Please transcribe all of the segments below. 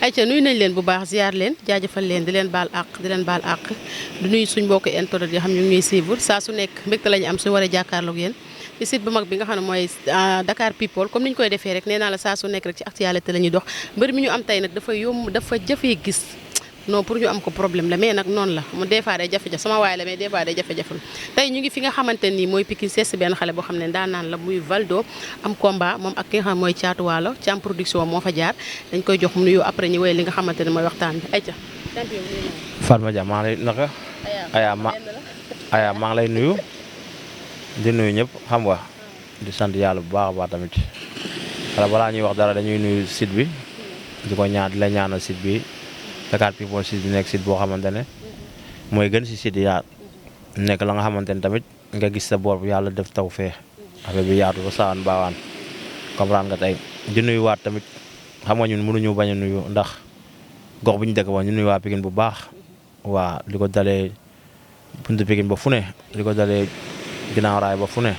ayca nuyu nañ leen bu baax ziar leen jaajëfal leen di leen baal àq di leen baal àq du nuyu suñ mbokk internet yoo xam ñu ngi ñuy suivre saa su nekk mbégte la ñu am suñu war a jàkkaarloog yéen ci site bu mag bi nga xam ne mooy Dakar People comme ni ñu koy defee rek nee naa la saa su nekk rek ci actualité la ñuy dox mbir mi ñu am tey nag dafa yomb dafa jafee gis non pour ñu am ko problème la mais nag noonu la mu des fois day jafe-jafe sama waay la mais des fois day jafe-jafe tey ñu ngi fi nga xamante nii mooy Pikine sees benn xale boo xam ne daan naan la muy Valdo am combat moom ak ki nga xam mooy Caatu Waalo Thiam production moo fa jaar dañ koy jox mu nuyu après ñu woy li nga xamante ne mooy waxtaan bi ayca champion bi Fatma Dia maa ngi lay naka aya maa ngi lay nuyu di nuyu ñëpp xam nga di sant yàlla bu baax a baax tamit wala balaa ñuy wax dara dañuy nuyu site bi di ko ñaan di la ñaanal site bi Dakar People site bi nekk site boo xamante ne mooy gën si site yi yaa nekk la nga xamante ne tamit nga gis sa bopp yàlla def taw fee affaire bi yaatu ba saan baawaan comprendre nga tey di nuyu waat tamit xam nga ñun mënuñu bañ a nuyu ndax gox bu ñu dëkk ba ñu nuyu waa Pikine bu baax waa li ko dalee buntu Pikine ba fu ne li ko dalee ginnaaw raay ba fu ne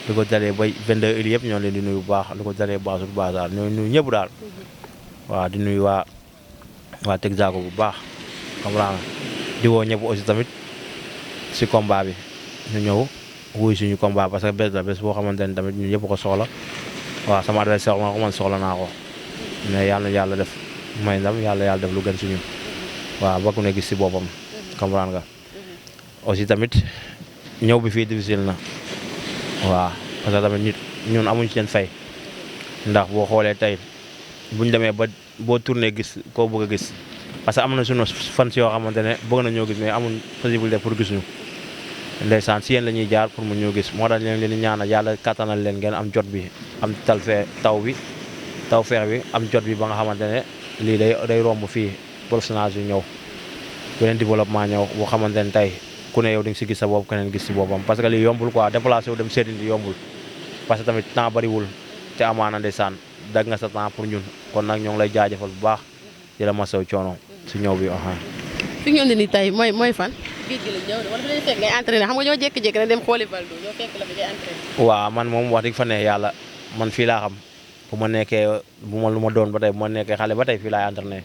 li ko dalee bay 22 heures yëpp ñoo leen di nuyu bu baax li ko dalee baasul baasaar ñoo nuyu ñëpp daal waaw di nuyu waa Texaco bu baax comprendre di woo ñëpp aussi tamit si combat bi ñu ñëw wuy suñu combat parce que bés la bés boo xamante ne tamit ñun ñëpp ko soxla waaw sama adversaire ma ko man soxla naa ko mais yàlla def may ndam yàlla def lu gën si ñun waaw ba ku ne gis si boppam comprendre nga aussi tamit ñëw bi fii difficile na waaw parce que tamit ñun amuñ seen fay ndax boo xoolee tey buñ demee ba boo tourné gis koo bëgg a gis parce que am na suñu fans yoo xamante ne bëgg na ñoo gis mais amuñ possibilité pour gis ñu ndeysaan si yéen la ñuy jaar pour mu ñoo gis moo tax leen leen ñaanal yàlla kattanal leen ngeen am jot bi am taw feex bi am jot bi ba nga xamante ne lii day romb fii professionnels yu ñëw beneen développement ñëw boo xamante ne tey ku ne yow di nga si gis sa bopp keneen gis si boppam parce que lii yombul quoi déplacé wu dem seeti yombul parce que tamit temps bariwul te amaana ndeysaan dag nga sa temps pour ñun kon nag ñoo ngi lay jaajëfal bu baax di la masaw coono si ñëw bi fi ñu indi nii tey mooy fan géej gi la ñëw wala dañuy fekk ngay entraîné xam nga ñoo jékki-jékki na dem xooli Valdo ñoo fekk la fi ngay entraîné waaw man moom wax dëgg fa ne yàlla man fii laa xam bu ma nekkee lu ma doon ba tey bu ma nekkee xale ba tey fii laay entraîné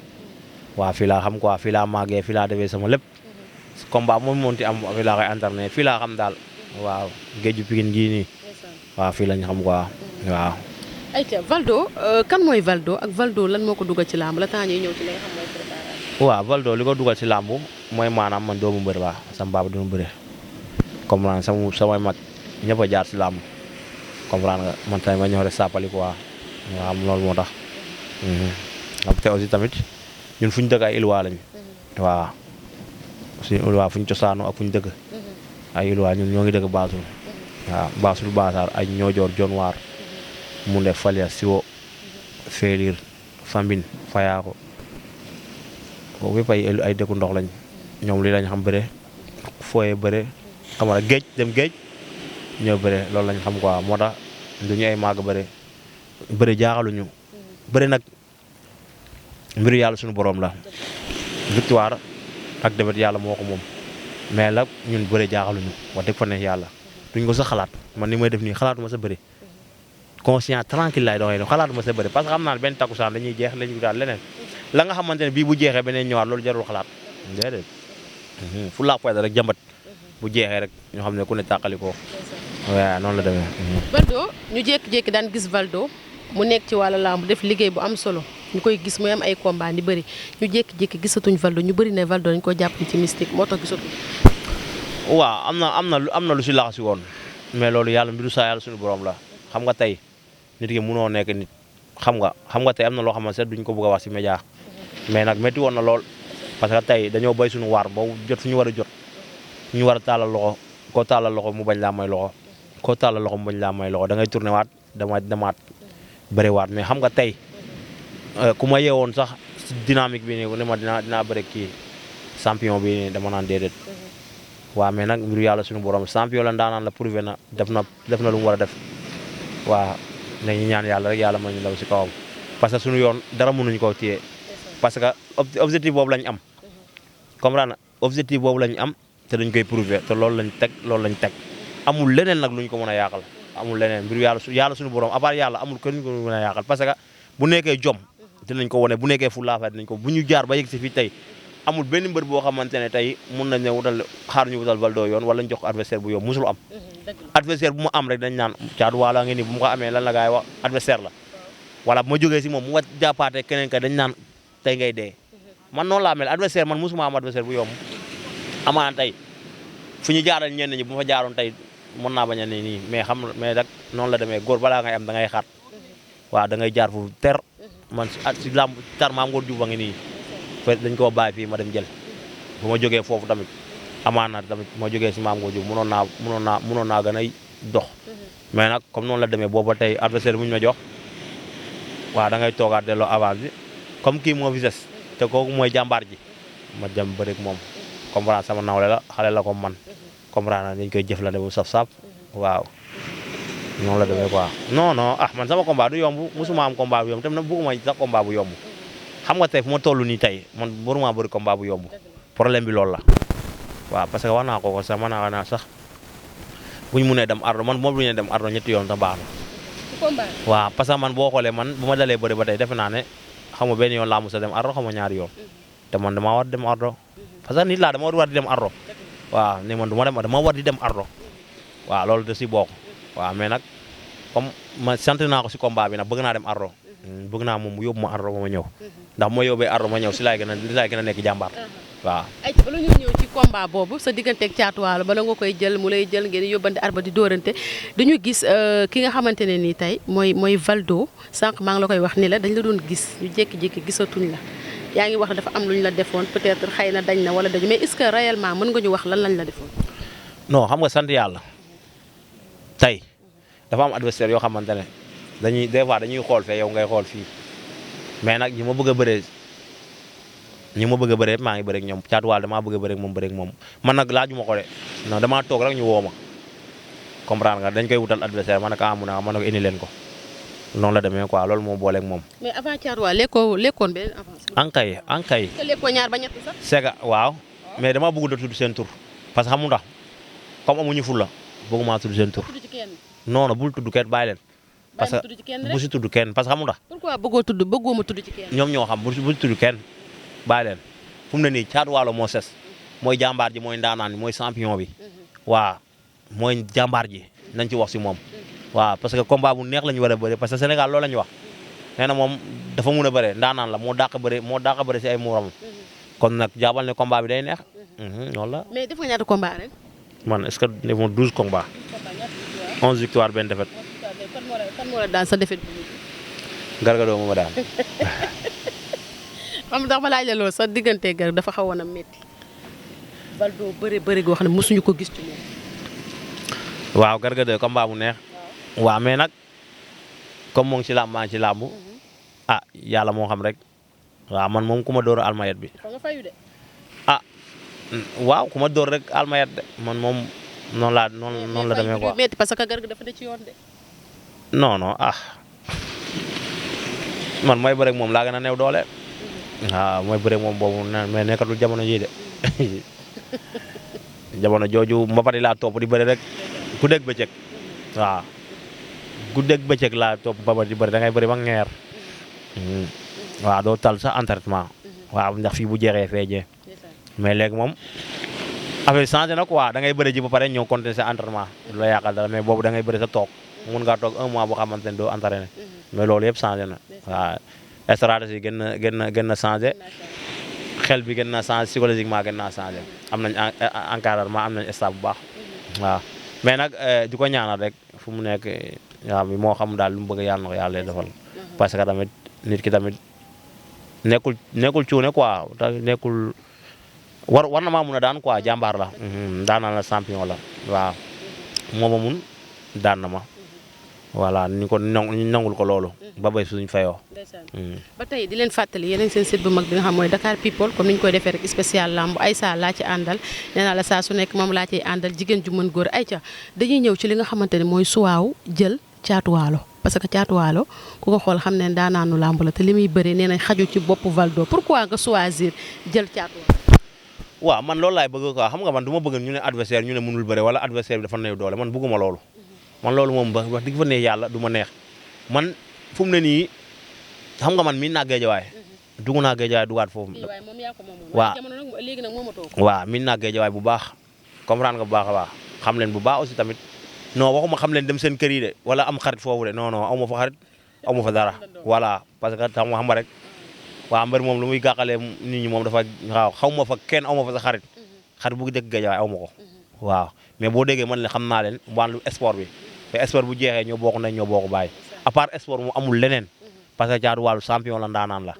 waaw fii laa xam quoi fii laa màggee fii laa defee sama lépp combat moom moonti am fii laa koy entraîné fii laa xam daal waaw géeju Pikine gii nii waaw fii lañ xam quoi waaw ayca Valdo kan mooy Valdo ak Valdo lan moo ko dugal ci làmb la temps ñuy ñëw ci li nga xam mooy préparation waaw Valdo li ko dugal ci làmb mooy maanaam man doomu mbër laa sama baaba doomu bëre comprendre samay mag ñëpp a jaar si làmb comprendre nga man tamit ma ñëw rek sàppali quoi waaw loolu moo tax xam te aussi tamit ñun fu ñu dëkk ay Ilwa lañ waaw suñu Ilwa fu ñu cosaanoo ak fu ñu dëkk ay Ilwa ñun ñoo ngi dëkk Baasul waaw Baasul Baasaar ay ñoojoor jonwaar mu ne Falia Siwo Féelir Fambine Fayaako boobu yëpp ay dëkku ndox lañ ñoom lii lañ xam bëre fooyee bëre xam nga géej dem géej ñëw bëre loolu lañ xam quoi moo tax du ñu ay màgg bëre jaaxaluñu bëre nag mbiru yàlla suñu borom la victoire ak défaite yàlla moo ko moom mais la ñun bëre jaaxaluñu wax dëgg fa ne yàlla duñ ko sa xalaat man ni may def nii xalaatuma sa bëre conscient tranquille laay doxee xalaatuma sa bëre parce que xam naa ne benn takkusaan dañuy jeex lañuy daal leneen la nga xamante ne bii bu jeexee beneen ñëwaat loolu jarul xalaat déedéet fu laa fayda rek jàmbat bu jeexee rek ñoo xam ne ku ne tàqali ko waaw noonu la demee. Valdo ñu jékki-jékki daan gis Valdo mu nekk ci wàllu làmb def liggéey bu am solo ñu koy gis muy am ay combat ni bëri ñu jékki-jékki gisatuñ Valdo ñu bëri ne Valdo dañ ko jàpp ci mystique moo tax gisatuñ. waaw am na lu si laxasi woon mais loolu yàlla mbiru saa yàlla suñu borom la xam nga tey nit ki mënoo nekk nit xam nga tey am na loo xamante ne duñ ko bëgg a wax si média mais nag métti woon na lool parce que tey dañoo béy suñu waar ba jot fu ñu war a jot ñu war a taalal loxo koo taalal loxo mu bañ laa may loxo koo taalal loxo mu bañ laa may loxo da ngay tourné waat demaat bëri waat mais xam nga tey ku ma yeewoon sax dynamique bi nii ne ma dinaa bëri kii champion bi nii dama naan déedéet waaw mais nag mbiru yàlla suñu borom champion la ndaanaan la prouvé na def na lu mu war a def waaw nañu ñaan yàlla rek yàlla may ñu law si kawam parce que suñu yoon dara mënuñu koo téye parce que objectif boobu lañ am comprendre na objectif boobu lañ am te dañ koy prouver te loolu lañ teg amul leneen nag luñ ko mën a yàqal amul leneen mbiru yàlla suñu borom à part yàlla amul kenn ko mën a yàqal parce que bu nekkee jom dinañ ko wane bu nekkee fu laa fa dinañ ko bu ñu jaar ba yegg si fii tey amul benn mbër boo xamante ne tey mun nañ ne wutal xaar ñu wutal Valdo yoon wala ñu jox ko adversaire bu yomb musul am adversaire bu mu am rek dañ naan Thiatou Walo ngi ni bu mu ko amee lan la gaay wax adversaire la wala bu ma jógee si moom mu nga jàppaate keneen ka dañ naan tey ngay dee man noonu laa mel adversaire man musuma am adversaire bu yomb amaan tey fu ñu jaaral ñenn ñi bu ma fa jaaroon tey mën naa bañ a ne nii mais nag noonu la demee góor balaa ngay am da ngay xaat waaw da ngay jaar fu ter man si làmb tar maam Ngor Diouf a ngi nii dañ koo bàyyi fii ma dem jël bu ma jógee foofu tamit amaana tamit ma jógee si maam Ngor Diouf mënoon naa gën a dox mais nag comme noonu la demee booba tey adversaire bu ñu ma jox waaw da ngay toogaat delloo avance bi comme kii moo fi des te kooku mooy jàmbaar ji ma dem bëri ak moom comprendre sama nawle la xale la ko man comprendre dañ koy jëflante bu saf-saf waaw noonu la demee quoi non man sama combat du yomb musuma am combat bu yomb tam na bëgguma sax combat bu yomb xam nga tey fu ma toll nii tey man waruma bëri combat bu yomb problème bi loolu la waaw parce que wax naa ko sax mën naa sax bu ñu mënee dem ardo man moom bu ñu dem ardo ñetti yoon tam baax na waaw parce que man boo xoolee man bu ma dalee bëri ba tey defe naa ne xam nga benn yoon laa musa dem ardo xam nga ñaari yoon te man dama war dem ardo parce que nit laa dama war di dem ardo waaw ne man dama war di dem ardo waaw loolu da si bokk waaw mais nag comme ma sant naa ko si combat bi nag bëgg naa dem ardo bëgg naa moom mu yóbbu ma ardo ba ma ñëw ndax bu ma yóbbee ardo ma ñëw si laay gën a nekk jàmbaar waaw ay bala ñu ñëw ci combat boobu sa digganteeg Thiatou Walo bala nga koy jël mu lay jël ngeen yóbbante arba di dóorante dañu gis ki nga xamante ne nii tey mooy Valdo sànq maa ngi la koy wax ni la dañ la doon gis ñu jékki-jékki gisatuñ la yaa ngi wax dafa am lu ñu la defoon peut-être xëy na dañ na wala dañu mais est-ce que réellement mën nga ñu wax lan lañ la defoon non xam nga sant yàlla tey dafa am adversaire yoo xamante ne des fois dañuy xool fee yow ngay xool fii mais nag ñi ma bëgg a bëree maa ngi bëri ak ñoom Thiatou Walo damaa bëgg a bëri ak moom man nag laajuma ko de non damaa toog rek ñu woo ma comprendre nga dañ koy wutal adversaire man nag amu naa ma ne ko indi leen ko noonu la demee quoi loolu moo booleeg moom. mais avant Thiatou Walo lekkoon beneen avance. ankay. te lekkoo ñaar ba ñett sax. Sega waaw mais dama bëgg a tudd seen tur parce que xamu ndax comme amuñu fulla bëgguma tudd seen tur. tudd ci kenn. non bul tudd kenn bàyyi leen. parce que bu si tudd kenn parce que xamu ndax. pourquoi bëggoo ma tudd ci kenn. ñoom ñoo xam bu si tudd kenn bàyyi leen fu mu ne nii Thiatou Walo moo ses mooy jàmbaar ji mooy ndaanaan bi mooy champion bi waaw mooy jàmbaar ji nañ ci wax si moom waaw parce que combat bu neex la ñu war a bëri parce que Sénégal loolu la ñu wax nee na moom dafa mun a bëre ndaanaan la moo dàq bëri si ay muuram kon nag jàppal ne combat bi day neex loolu la. mais def nga ñaata combat ren. man est-ce que def nga 12 combats 11 victoire benn défaite. kan moo la daan sa défaite bi. Garga doo ma daan. xam ndax ma laaj la loolu sa diggante gar dafa xawoon a métti Valdo bëri goo xam ne mosuñu ko gis ci moom. waaw Garga de combat bu neex. waaw mais nag comme moo ngi ci làmb maa ngi ci làmb ah yàlla moo xam rek waaw man moom ku ma door almayet bi. fa nga fayu de. ah waaw ku ma door rek almayet de man moom noonu la demee quoi. métti parce que Garga dafa de ci yoon de. non ah man mooy bëre ak moom laa gën a néew doole. waaw mooy bëre moom boobu mais nekkatul jamono jii de jamono jooju mbapati laa topp di bëri rek ku dégg bëccëg waaw ku dégg bëccëg laa topp mbapati di bëri da ngay bëri ba ngeer waaw doo tal sa entraînement waaw ndax fii bu jeexee feeñee mais léegi moom affaire changé na quoi da ngay bëri ji ba pare ñëw continuer sa entraînement du la yàqal dara mais boobu da ngay bëri sa toog mun ngaa toog 1 mois boo xamante ne doo entraîné mais loolu yëpp changé na waaw. stratégie gën na changé xel bi gën na changé psychologiquement gën naa changé am nañ encadrement am nañ staff bu baax waaw mais nag di ko ñaanal rek fu mu nekk waaw moo xam daal lu mu bëgg yàlla na ko yàlla defal parce que tamit nit ki tamit nekkul cuune quoi nekkul war na maa mun a daan quoi jàmbaar la daanaan la champion la waaw mooma mun daan na ma voilà ñu nangul ko loolu ba bay suñ fayoo. ba tey di leen fàttali yeneen seen site bu mag bi nga xam mooy Dakar People comme ni ñu koy defee rek spécial lamb Aïssa laa ci àndal nee naa la saa su nekk moom laa ciy àndal jigéen ju mën góor Aïcha dañuy ñëw ci li nga xamante ne mooy suwaaw jël Thiatou Walo parce que Thiatou Walo ku ko xool xam ne daanaanu lamb la te li muy bëri nee nañ xaju ci bopp Valdo pourquoi nga choisir jël Thiatou Walo. waaw man loolu laay bëgg quoi xam nga man du ma bëgg ñu ne adversaire ñu ne mënul bëre wala adversaire bi dafa néew doole man bëgguma loolu man loolu moom wax dëgg fa neex yàlla du ma neex man fu mu ne nii xam nga man miin naa géejawaay dugg naa géejawaay dugaat foofu. waaye moom yaa ko moomoon. waaw waaye jamono nag léegi nag moomatoo ko. waaw miin naa géejawaay bu baax comprendre nga bu baax a baax xam leen bu baax aussi tamit non waxuma xam leen dem seen kër yi de wala am xarit foofu de non non aw ma fa xarit aw ma fa dara voilà parce que xam nga rek waa mbër moom lu muy gàqalee nit ñi moom dafa waaw xaw ma fa kenn aw ma fa sa xarit bu dëkk géejawaay aw ma ko waaw mais boo déggee man leen xam naa leen wàllu sport bi te sport bu jeexee ñoo bokk nañ ñoo bokk bàyyi à part sport mu amul leneen parce que Thiatou Walo champion la ndaanaan la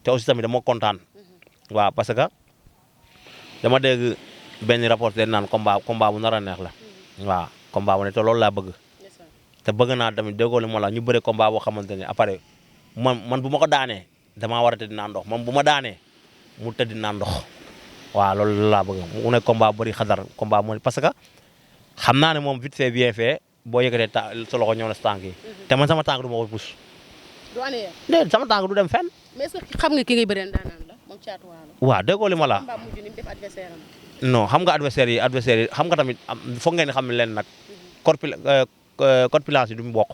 te aussi tamit dama kontaan waaw parce que dama dégg benn rapporteur naan combat bu nar a neex la waaw combat bu ne te loolu laa bëgg te bëgg naa tamit déggoo li ma la ñu bëre combat boo xamante ne après man bu ma ko daanee damaa war a tëdd naan ndox man bu ma daanee mu tëdd naan ndox waaw loolu laa bëgg mu ne combat bëri xadar combat mu parce que xam naa ne moom vite fait bien fait boo yëkkatee sa loxo ñëw na sa tànk yi te man sama tànk du ma ko pousse. du année déedéet sama tànk du dem fenn. mais est-ce que xam nga ki ngay bëree ndaanaan la moom Thiatou Walo. waaw déggoo li ma la. combat mujj ni mu def adversaire am. non xam nga adversaire yi xam nga tamit foog ngeen xam leen nag corpulence yi du mu bokk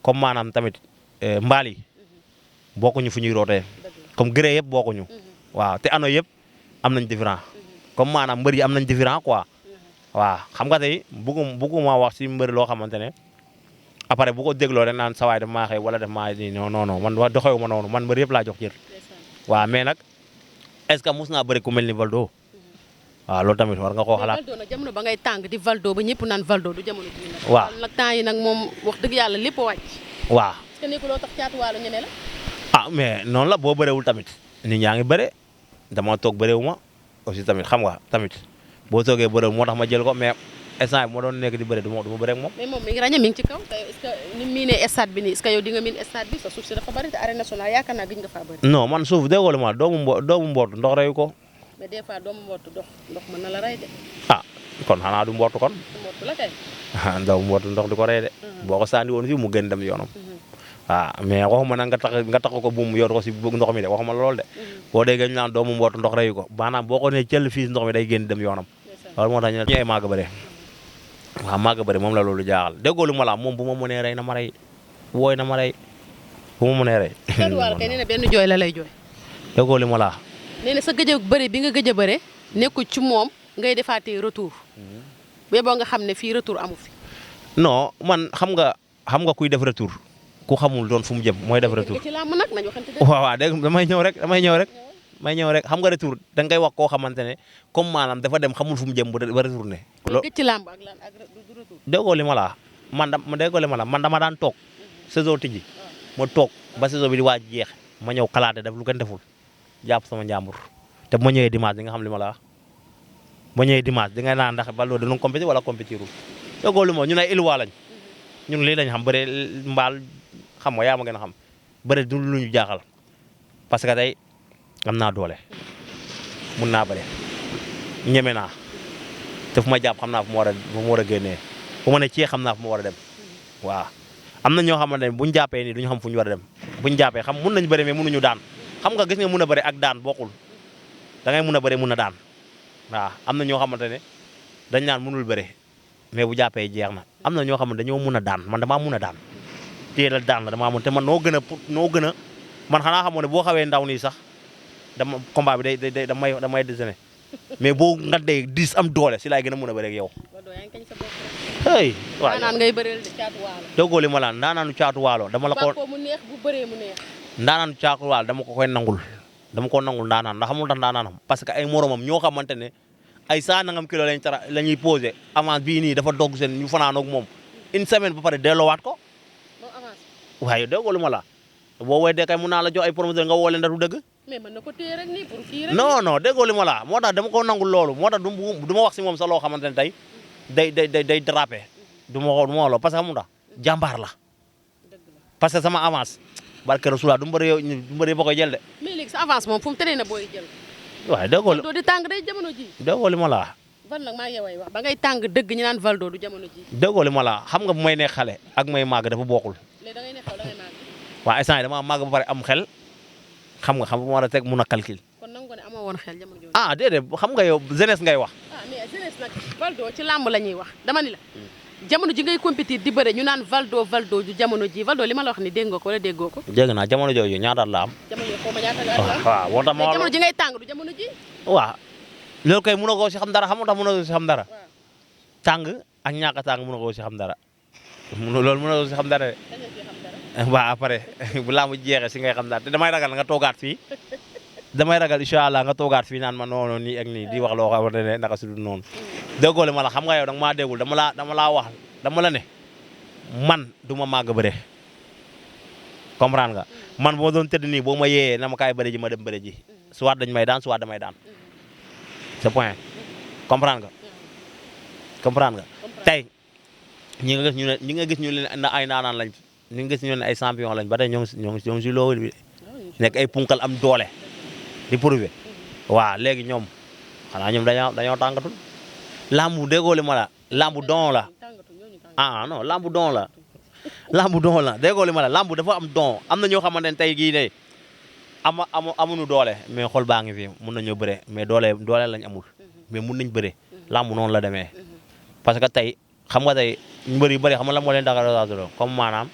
comme maanaam tamit mbaal yi bokkuñu fu ñuy rootee comme gré yëpp bokkuñu waaw te ano yëpp am nañ différent comme maanaam mbër yi am nañ différent quoi waaw xam nga tey bëgguma wax si mbër loo xamante ne après bu ko dégloo rek naan sawaay daf maa xëy wala daf maa nii non non man doxewu ma noonu man mbër yëpp laa jox cër waaw mais nag est-ce que mos naa bëri ku mel ni Valdo waaw loolu tamit war nga koo xalaat. Valdo nag jamono ba ngay tàng di Valdo ba ñëpp naan Valdo du jamono bii nag. waaw nag temps yi nag moom wax dëgg yàlla lépp a wàcc. waaw. est-ce que nekkul loo tax Thiatou Walo ñeme la. ah mais noonu la boo bëreewul tamit nit ñaa ngi bëre dama toog bëreewu ma aussi tamit xam nga tamit boo toogee bëreewul moo tax ma jël ko mais instant bi ma doon nekk di bëre du ma bëre ak moom. mais moom mi ngi ràññee mi ngi ci kaw te est-ce que ni mu miinee stade bi nii est-ce que yow di nga miin stade bi sa suuf si dafa bëri te arène nationale yaakaar naa gëj nga faa bëri. non man suuf déggoo la ma doomu mbootu ndox reyu ko. mais des fois doomu mbootu ndox mën na la rey de. ah kon xanaa du mbootu kon. du mbootu la kay. ah doomu mbootu ndox di ko rey de. boo ko sànni woon fii mu gën dem yoonam. waaw mais waxuma nag nga tax ko buum yor ko si ndox mi de waxuma lool de. boo déggee ñu naan doomu mbootu ndox reyu ko maanaam boo ko nee cëll fii ndox mi day génn dem yoonam. loolu moo tax ñu ne ay màgg bëre waaw màgg bëre moom la loolu jaaxal déggoo lu ma la moom bu ma mënee rey na ma rey wooy na ma rey bu ma mënee rey. Thiatou Walo kay nee na benn jooy la lay jooy. déggoo li ma la nee na sa gëj a bëre bi nga gëj a bëre nekkul ci moom ngay defaatee retour. mais boo nga xam ne fii retour amu fi. non man xam nga kuy def retour ku xamul doon fu mu jëm mooy def retour. ci làmb nag nañu waxante dëgg. waaw dégg damay ñëw rek xam nga retour da ngay wax koo xamante ne comme maanaam dafa dem xamul fu mu jëm ba retourné. loolu ci làmb ak lan ak du retour. déggoo li ma la man dama daan toog saison tijji ma toog ba saison bi di waaj jeex ma ñëw kalaate def lu kenn deful jàpp sama njàmbur te bu ma ñëwee dimanche di nga xam li ma la wax ma ñëwee dimanche di nga naan ndax Valdo dinañ compétir wala compétirul déggoo li ma ñun ay Iluwa lañ ñun lii lañ xam bëre mbaal xam nga yaa ma gën a xam bëre du lu ñu jaaxal parce que tey am naa doole mun naa bëre ñeme naa te fu ma jàpp xam naa fu ma war a génnee fu ma ne cee xam naa fu ma war a dem waaw am na ñoo xamante ne buñ jàppee nii duñu xam fu ñu war a dem buñ jàppee xam mun nañu bëre mais mënuñu daan xam nga gis nga mun a bëre ak daan bokkul da ngay mun a bëre mun a daan waaw am na ñoo xamante ne dañ naan mënul bëre mais bu jàppee jeex na am na ñoo xamante dañoo mun a daan man damaa mun a daan téye la daan la damaa mun te man noo gën a man xanaa xamoo ne boo xawee ndaw nii sax dama combat bi damay désolé mais boo nga dee 10 am doole si laay gën a mun a bëre ak yow. hey waaw ndaanaan ngay bëreel de Thiatou Walo. déggoo li ma la ndaanaanu Thiatou Walo dama la ko. bàkkoo mu neex bu bëree mu neex. ndaanaanu Thiatou Walo dama ko koy nangul ndaanaan ndax xamul tax ndaanaanam parce que ay moromam ñoo xamante ne ay 100 nangam kilo la ñuy posé avance bii nii dafa dogg seen ñu fanaan ak moom une semaine ba pare delloowaat ko. moom avance. waaye déggoo li ma la boo weedee kay mun naa la jox ay promoteur nga woo leen du dëgg. mais mën na ko téye rek nii pour kii rek. non déggoo li ma la moo tax dama ko nangul loolu moo tax du ma wax si moom sa loo xamante ne tey day drapé du ma wax loolu parce que xam nga jàmbaar la parce que sama avance barke Rasulullah du mbëri ba koy jël de. mais léegi sa avance moom fu mu teree na booy jël. waaye déggoo Valdo di tàng day jamono ji. déggoo li ma la Val nag maa ngi yow ay wax ba ngay tàng dëgg ñu naan Valdo du jamono ji. déggoo li ma la xam nga bu may nekk xale ak may màgg dafa bokkul. léegi da ngay nekk xaw da ngay màgg. waaw instant yii dama màgg ba pare am xel xam nga bu ma war a teg mun a calcul. kon nangu ko ne amoo woon xel jamono jooju. ah déedéet xam nga yow jeunesse ngay wax. ah mais jeunesse nag Valdo ci làmb la ñuy wax dama ni la. jamono ji ngay compétir di bëre ñu naan Valdo ju jamono ji Valdo li ma la wax ni dégg nga ko wala déggoo ko. dégg naa jamono jooju ñaata at la am. jamono yi xaw ma ñaata la am. waaw moo tax ma jamono ji ngay tàng du jamono ji. waaw loolu kay mënoo koo si xam dara xam nga tax mënoo ko si xam dara. tàng ak ñàkk a tàng mënoo koo si xam dara. loolu mënoo ko si xam dara de. waaw après bu laa mu jeexee si ngay xam dara te damay ragal nga toogaat fii. damay ragal incha allah nga toogaat fii naan ma noonu nii ak nii di wax loo xamante ne naka su dul noonu. déggoo ma la xam nga yow danga maa déggul dama laa wax dama la ne man du ma màgg bëre comprendre nga man boo doon tëdd nii boo ma yee na ma kaay bëre ji ma dem bëre ji soit dañ may daan soit damay daan c'est point comprendre nga tey ñi nga gis ñu leen ay naanaan lañ ñi nga gis ñu ne ay champion lañ ba tey ñoo ngi si loolu bi nekk ay punkal am doole di prouver waaw léegi ñoom xanaa ñoom dañoo tàngatul lambu déggoo ma la lambu don la non lambu don la lambu don la déggoo ma la lambu dafa am don am na ñoo xamante ne tey gii ne amuñu doole mais xol baa ngi fi mun nañoo bëre mais doole lañ amul mais mun nañ bëre lambu noonu la demee parce que tey xam nga tey mbër yu bëri xam nga la moo leen dagal comme maanaam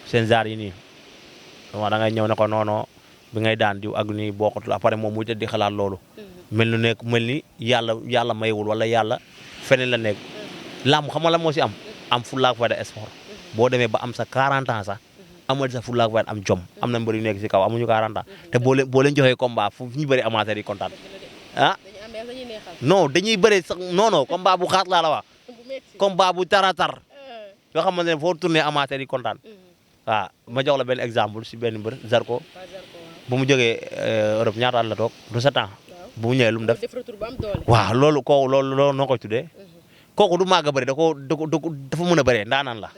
seen genre yi nii waaw da ngay ñëw ne ko non bi ngay daan diw ak nii bokkatul après moom muy tëdd di xalaat loolu mel ni yàlla mayewul wala yàlla feneen la nekk làmb xam nga la moo si am fullaak fayda sport boo demee ba am sa 40 ans sax amal sa fullaak fayda am jom am na mbër yu nekk si kaw amuñu 40 ans te boo leen joxee combat fu ñu bëri amateur yi kontaan non dañuy bëri sax non combat bu xaas laa la wax combat bu taratar yoo xamante ne foo tourné amateur yi kontaan waaw ma jox la benn exemple si benn mbër Zarko bu mu jógee Europe ñaata at la toog du 7 ans bu mu ñëwee lu mu def waaw loolu noo koy tuddee kooku du màgg a bëri dafa mën a bëree ndaanaan la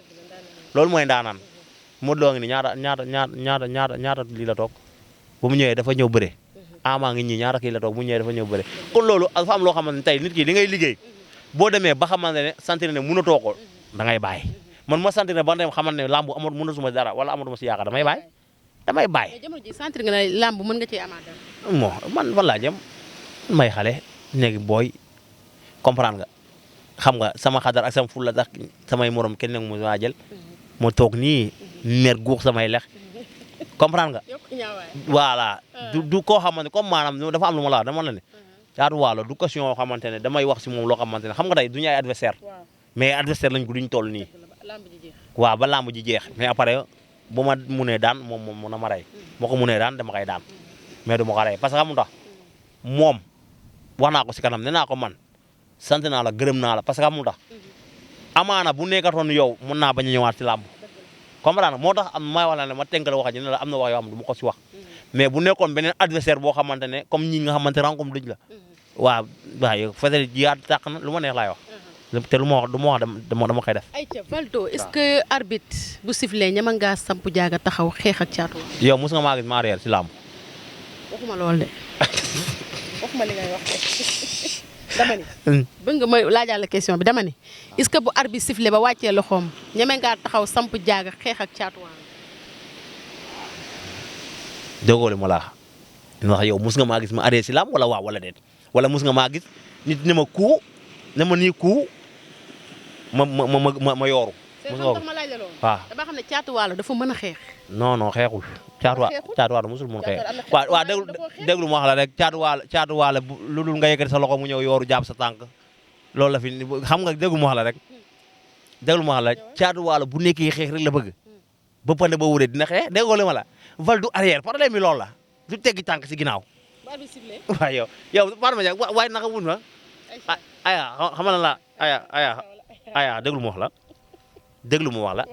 loolu mooy ndaanaan Modou Lo ngi ni ñaata lii la toog bu mu ñëwee dafa ñëw bëre Ama ngi ñii ñaata kii la toog bu mu ñëwee dafa ñëw bëre kon loolu dafa am loo xamante ne tey nit ki li ngay liggéey boo demee ba xamante ne sentir ne mënatoo ko da ngay bàyyi man ma sentir ne ba dem xamante ne lamb mënatuma dara wala amatuma si yaakaar damay bàyyi mais jamono ji sentir nga ne lamb mën nga cee amaat dara. bon man fan laa jëm may xale nekk booy comprendre nga xam nga sama xadar ak sama fulla tax samay morom kenn nag mu maa jël ma toog nii mer guux samay lex comprendre nga voilà du koo xamante comme maanaam dafa am lu ma la wax dama la ne Caatu Waalo du question yoo xamante ne damay wax si moom loo xamante ne xam nga tey du ñu ay adversaire mais adversaire lañ ko duñ toll nii waaw ba lamb ji jeex mais après bu ma munee daan moom na ma rey moo ko munee daan dama koy daan mais du ma ko rey parce que xam nga moom wax naa ko si kanam nee naa ko man sant naa la gërëm naa la parce que xam nga amaana bu nekkatoon yow mën naa bañ a ñëwaat si làmb comprendre moo tax am may wax la ne ma tënk la wax ji ne la am na wax yoo xam ne du ma ko si wax mais bu nekkoon beneen adversaire boo xamante ne comme ñi nga xamante rencontre duñ la waaw yow Fadel jiyaat tàq na lu ma neex laay wax te lu ma wax du ma wax dama koy def. ayca Valdo est-ce que arbitre bu sifflé ñama ngaa samp jaaga taxaw xeex ak Caatu Waalo. yow mos nga maa gis maa réer si làmb. waxuma lool de waxuma li ngay wax dama ni. bëgg nga ma laajaat la question bi dama ni est-ce que bu arbitre sifflé ba wàccee loxoom ñeme ngaa taxaw samp jaaga xeex ak Caatu Waalo. déggoo li ma la wax ndax yow mos nga maa gis ma arrêté si làmb wala waaw wala déet wala mos nga maa gis nit ne ma kuu ne ma nii kuu ma yooru. mos nga ko ma laaj la loolu. waaw dama xam ne Caatu Waalo dafa mën a xeex. non xeexul. Caatu Waalo mosul mën xeex waaw déglu ma wax la rek Caatu Waalo lu dul nga yëkkati sa loxo mu ñëw yooru jàpp sa tànk loolu la fi xam nga déglu ma wax la rek déglu ma wax la Caatu Waalo bu nekkee xeex rek la bëgg ba pande ba wuree dina xeex déggoo li ma la Val du arrière problème mi loolu la du teggi tànk si ginnaaw. waaw yow Fatma Diagne waaye naka wun ma aya xam na la aya déglu ma wax la déglu ma wax la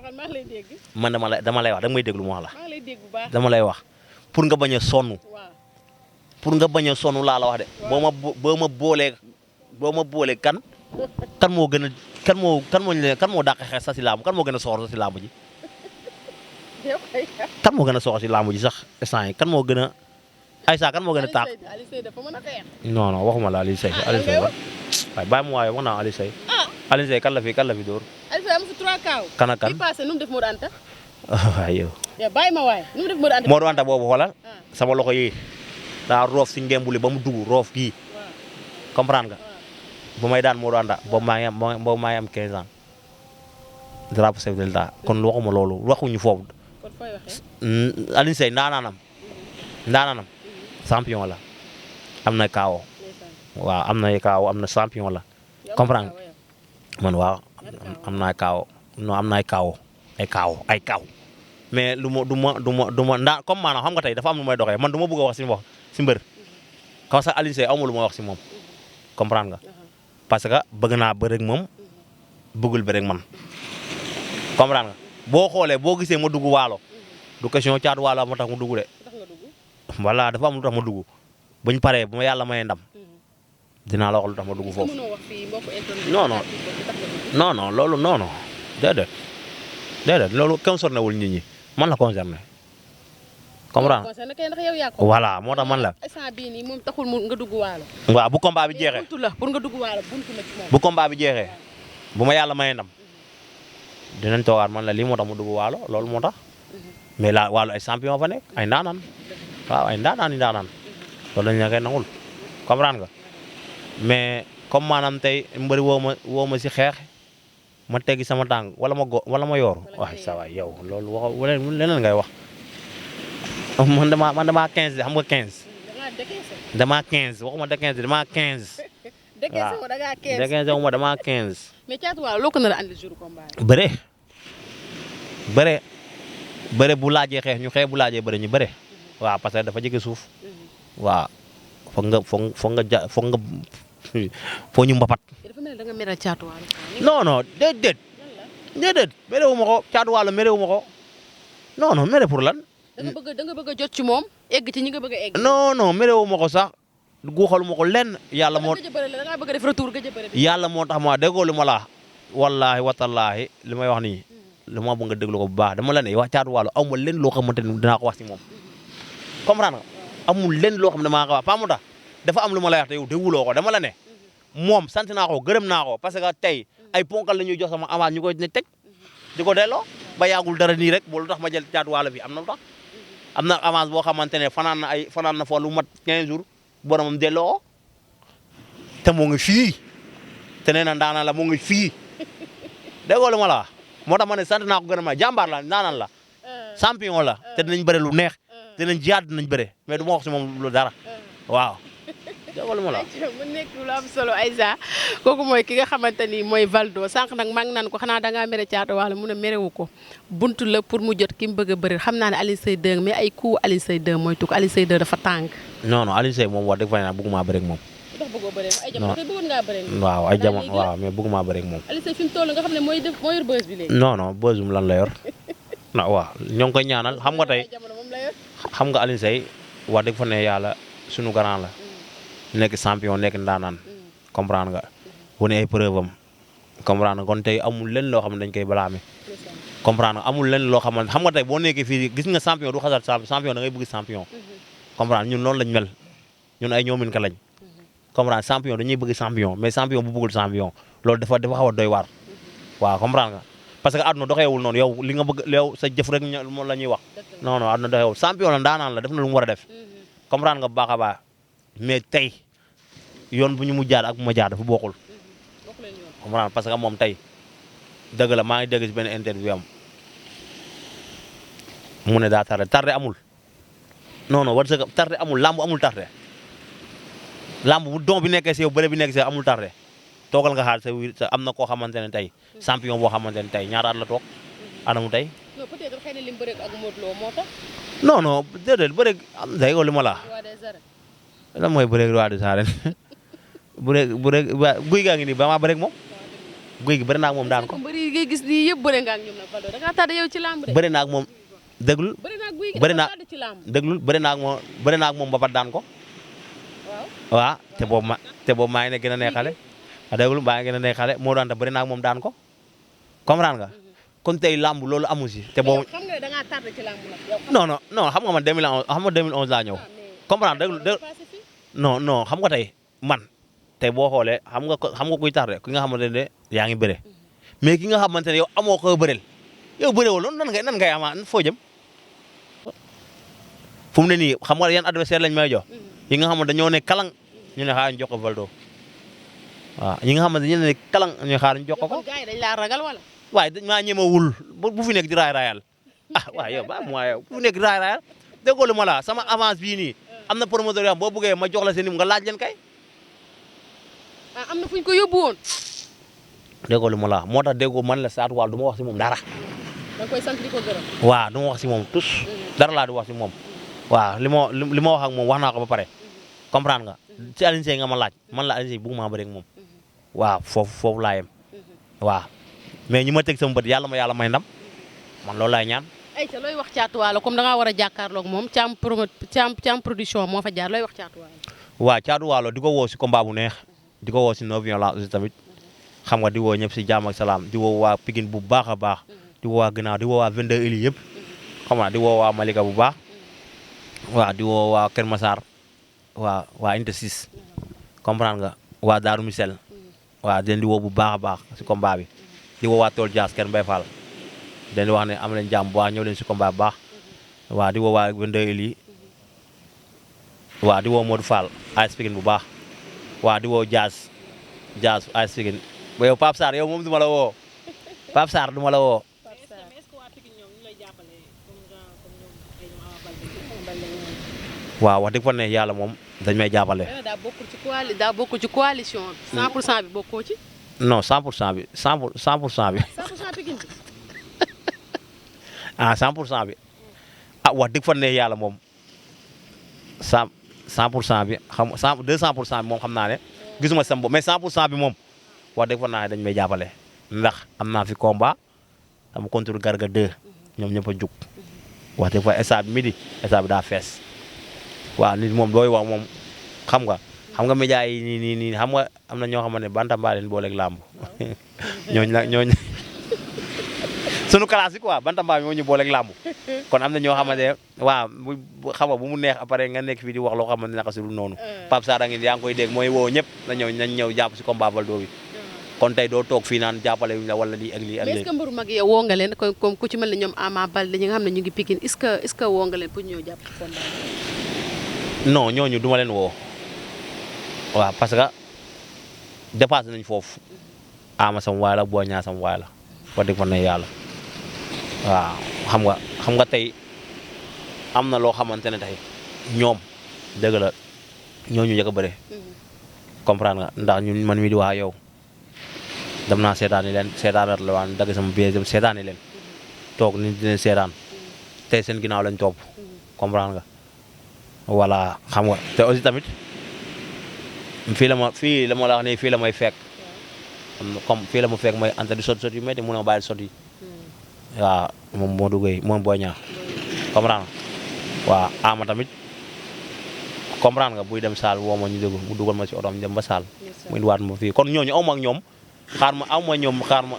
man dama lay wax danga may déglu ma wax la dama lay wax pour nga bañ a sonn laa la wax de boo ma boolee kan moo gën a kan moo dàq xeex sa si laamu kan moo gën a soxor sa si laamu ji kan moo gën a soxor si laamu ji sax instant yi kan moo gën a Aïssa kan moo gën a tàq non waxuma la Aliou Seye Aliou Seye waaye bàyyi mu waaye wax naa Aliou Seye Aliou Seye kan la fi dóor Aliou Seye am fi 3 kaw kan ak kan bi passé nu mu def Modou Anta waaye yow bàyyi ma waaye nu mu def Modou Anta Modou Anta boobu xoolal sama loxo yi daa roof si ngembuli ba mu dugg roof gii comprendre nga bu may daan Modou Anta boobu maa ngi am 15 ans drapeau chef de l'État kon waxuma loolu waxuñu foofu. kon fooy waxee. Alioune Seye ndaanaanam champion la am na kaawo waaw am na kaawo am na champion la comprendre man waaw am naa kaawo non am naa kaawo ay kaaw mais du ma ndaa comme maanaam xam nga tey dafa am lu may doxee man du ma bëgg a wax si mbër kaw sax Alioune Seye aw ma lu ma wax si moom comprendre nga parce que bëgg naa bëre ak moom bëggul bëre ak man comprendre nga boo xoolee boo gisee ma dugg waalo du question caatu waalo moo tax mu dugg de voilà dafa am lu tax ma dugg buñ paree bu ma yàlla mayee ndam dinaa la wax lu tax ma dugg foofu non loolu non déedéet loolu concerné wul nit ñi man la concerné comprendre voilà moo tax man la instant bii nii moom taxul nga dugg waalo waaw bu combat bi jeexee buntu la pour nga dugg waalo buntu la ci moom bu combat bi jeexee bu ma yàlla mayee ndam dinañ toogaat man la lii moo tax mu dugg waalo loolu moo tax mais la waalo ay champion fa nekk ay ndaanaan waaw ay ndaanaan loolu lañ la koy nangul comprendre nga mais comme maanaam tey mbëri woo ma si xeex ma teggi sama tànk wala ma yooru waaw ça va yow loolu wax leneen ngay wax man damaa 15 de xam nga 15 damaa 15 waxuma de 15 damaa 15 waaw de 15 waxuma damaa 15 mais Thiatou Walo loo ko nar a andi jour combat bëre bu laajee xeex ñu xeex bu laajee bëre ñu bëre waaw parce que dafa jege suuf waaw foog ñu mbapat. dafa mel ni da nga mere Thiatou Walo. non déedéet merewu ma ko Thiatou Walo merewu ma ko non mere pour lan. da nga bëgg a jot ci moom egg ci ñi nga bëgg a egg. non merewu ma ko sax guuxalu ma ko lenn yàlla moo. da nga bëgg a def retour gëj a bëre. yàlla moo tax ma déggoo li ma la wallaahi watallaahi li may wax nii li ma bëgg nga déglu ko bu baax dama la ne wax Thiatou Walo aw ma lenn loo xamante ni dinaa ko wax si moom comprendre nga amul lenn loo xam ne maa ko wax pas tax dafa am lu ma lay wax te yow dégguloo ko dama la ne moom sant naa ko gërëm naa ko parce que tey ay ponkal la ñuy jox sama avance ñu koy ne teg di ko delloo ba yàggul dara nii rek boolu tax ma jël Thiatou Walo bi am na lu tax am na avance boo xamante ne fanaan na fa lu mat 15 jours boromam delloo ko te moo ngi fii te nee na ndaanaan la moo ngi fii déggoo lu ma la wax moo tax ma ne sant naa ko gërëm naa jàmbaar la ndaanaan la champion la te dinañ bëre lu neex dinañ jiyaat dinañ bëre mais du ma wax si moom lu dara waaw. mu nekk lu am solo Aïssa kooku mooy ki nga xamante ni mooy Valdo sànq nag maa ngi naan ko xanaa dangaa mere Thiatou Walo mu ne merewu ko buntu la pour mu jot ki mu bëgg a bëri xam naa ne Alioune Seye 2 mais ay coup Alioune Seye 2 mooy tukk Alioune Seye 2 dafa tàng. non Alioune Seye moom wax dëgg fa ne bëgguma bëri ak moom. ndax bëggoo bëri ay jamono kay bëggoon ngaa bëri. waaw ay jamono waaw mais bëgguma bëri ak moom. Alioune Seye fi mu toll nga xam ne moo yor buzz bi léegi. non buzzum lan la yor non waaw ñoo ngi koy ñaanal xam nga tey xam nga Alioune Seye wax dëgg fa ne yàlla sunu grand la nekk champion nekk ndaanaan comprendre nga wane ay preuve am comprendre nga kon tey amul lenn loo xam ne dañ koy balaame comprendre nga amul lenn loo xamante xam nga tey boo nekkee fii gis nga champion du xasal champion da ngay bëgg champion comprendre ñun noonu lañ mel ñun ay ñoomin ka lañ comprendre champion dañuy bëgg champion mais champion bu bëggul champion loolu dafa xaw a doy waar waaw comprendre nga parce que àdduna doxeewul noonu yow li nga bëgg yow sa jëf rek moom la ñuy wax non àdduna doxeewul champion la ndaanaan la def na lu mu war a def comprendre nga bu baax a baax mais tey yoon bu ñu mu jaar ak bu ma jaar dafa bokkul comprendre parce que moom tey dëgg la maa ngi dégg si benn interview am mu ne daa tardé amul non war sa tardé amul lamb amul tardé lamb bu don bi nekkee si yow bëre bi nekkee si yow amul tardé toogal nga xaar sa am na koo xamante ne tey champion boo xamante ne tey ñaata at la toog anamu tey. non peut-être xëy na lim bëre ak Modou Lo moo tax. non déedéet bëre am day li ma la lan mooy bëreeg roi des arènes bëreeg guy gaa ngi nii ba maa bëreeg moom guy gi bëri naa ak moom daan ko. mbëri yi ngay gis nii yëpp bëre nga ak ñoom nag Valdo da ngaa tardé yow ci lamb de. bëri naa ak moom déglul. bëri naa ci lamb. déglul bëri naa ak moom ba pat daan ko. waaw te boobu maa ngi ne gën a neexale. a déglul maa ngi gën a neexale moo daan te bëri naa ak moom daan ko comprendre nga. kon tey lamb loolu amu si. te boobu xam nga da ngaa tardé ci lamb nag. non xam nga man 2011 laa ñëw. comprendre déglu non xam nga tey man tey boo xoolee xam nga kuy tardé ki nga xamante ne yaa ngi bëre mais ki nga xamante ne yow amoo ko bëreel yow bëree wala nan ngay ama foo jëm fu mu ne nii xam nga yan adversaire lañ may jox yi nga xamante dañoo ne kalang ñu ne xaar ñu jox ko Valdo waaw ñi nga xamante ñu ne kalang ñu xaar ñu jox ko. gars yi dañ laa ragal wala. waaye dañ maa ñemewul bu fi nekk di raay raayal waaye yow ba mooy yow bu fi nekk di raay raayal déggoo lu ma la sama avance bii nii am na promoteur yoo xam boo bëggee ma jox la seen nga laaj leen kay. am na fu ñu ko yóbbu woon. déggoo lu ma la moo tax déggoo man la Saatu Waalo du ma wax si moom dara. da nga koy sant di ko gërëm. waaw du ma wax si moom tous dara laa di wax si moom. waaw li ma wax ak moom wax naa ko ba pare comprendre nga ci Alioune Seye nga ma laaj man la Alioune Seye bëgg maa bëri ak moom waaw foofu laa yem waaw mais ñi ma teg sama bët yàlla may ndam man loolu laay ñaan. ayca looy wax Caatu Waalo comme da ngaa war a jàkkaarloog moom Thiam production moo fa jaar looy wax Caatu Waalo. waaw Caatu Waalo di ko woo si combat bu neex di ko woo si non violence aussi tamit xam nga di woo ñëpp si jàmm ak salaam di woo waa Pikine bu baax a baax di woo waa Gannaaw di woo waa 22 Ili yëpp xam nga di woo waa Malika bu baax waaw di woo waa Kër Massar waa Unité 6 comprendre nga waa Darou Missel waaw di woo bu baax a baax si combat bi di woo waa Tool Dias Kër Mbaye Fall di wax ne am leen jàmm bu baax ñëw leen si combat bu baax waaw di woo waa 22 Ili waaw di woo Modou Fall AS Pikine bu baax waaw di woo Dias AS Pikine ba yow Pape Sarr yow moom du ma la woo Pape Sarr du ma la woo. waaw wax dëgg fa ne yàlla moom dañ may jàppale. daa bokkul ci coalition bi. 100% bi bokkoo ci. non 100% bi 100% bi. 100% Pikine bi. ah 100% bi wax dëgg fa ne yàlla moom 100% bi xam 200% bi moom xam naa ne gisuma sama bopp mais 100% bi moom wax dëgg fa naa ne dañ may jàppale ndax am naa fi combat am contre Garga 2 ñoom ñëpp a jug wax dëgg fa stade bi midi stade bi daa fees. waaw nit moom looy wax moom xam nga média yi nii xam nga am na ñoo xamante ne bantamba leen booleeg làmb ñooñu sunu classe yi quoi bantamba bi moo ñu booleeg làmb kon am na ñoo xamante ne waaw xam nga bu mu neex après nga nekk fii di wax loo xamante ne naka si lu noonu Pape Sarr a ngi yaa ngi koy dégg mooy woo ñëpp nañ ñëw jàpp si combat Valdo bi kon tey doo toog fii naan jàppale wuñ la wala lii ak lii ak lii. mais est-ce que mbëru mag yow woo nga leen comme ku ci mel ne ñoom Ama Baldé ñi nga xam ne ñu ngi Pikine est-ce que woo nga leen pour ñëw jàpp ci combat non ñooñu duma leen woo waaw parce que dépassé nañ foofu Ama sama waay la Boy Niang sama waay la wax dëgg fa ne yàlla waaw xam nga tey am na loo xamante ne tey ñoom dëgg la ñooñu njëkk a bëre comprendre nga ndax ñun man mi di wax yow dem naa seetaani leen seetaanat la waan dagg sama biir dem seetaani leen toog ni dina seetaan tey seen ginnaaw lañ topp comprendre nga voilà xam nga te aussi tamit fii la ma la wax ne fii la may fekk comme fii la ma fekk may anta di sot yu métti mun a bàyyi sot yi waaw moom moo duggee moom Boy Niang comprendre nga waaw Ama tamit comprendre nga buy dem saal woo ma ñu dégg mu dugal ma si otoom ñu dem ba saal mu indiwaat ma fii kon ñooñu aw ma ak ñoom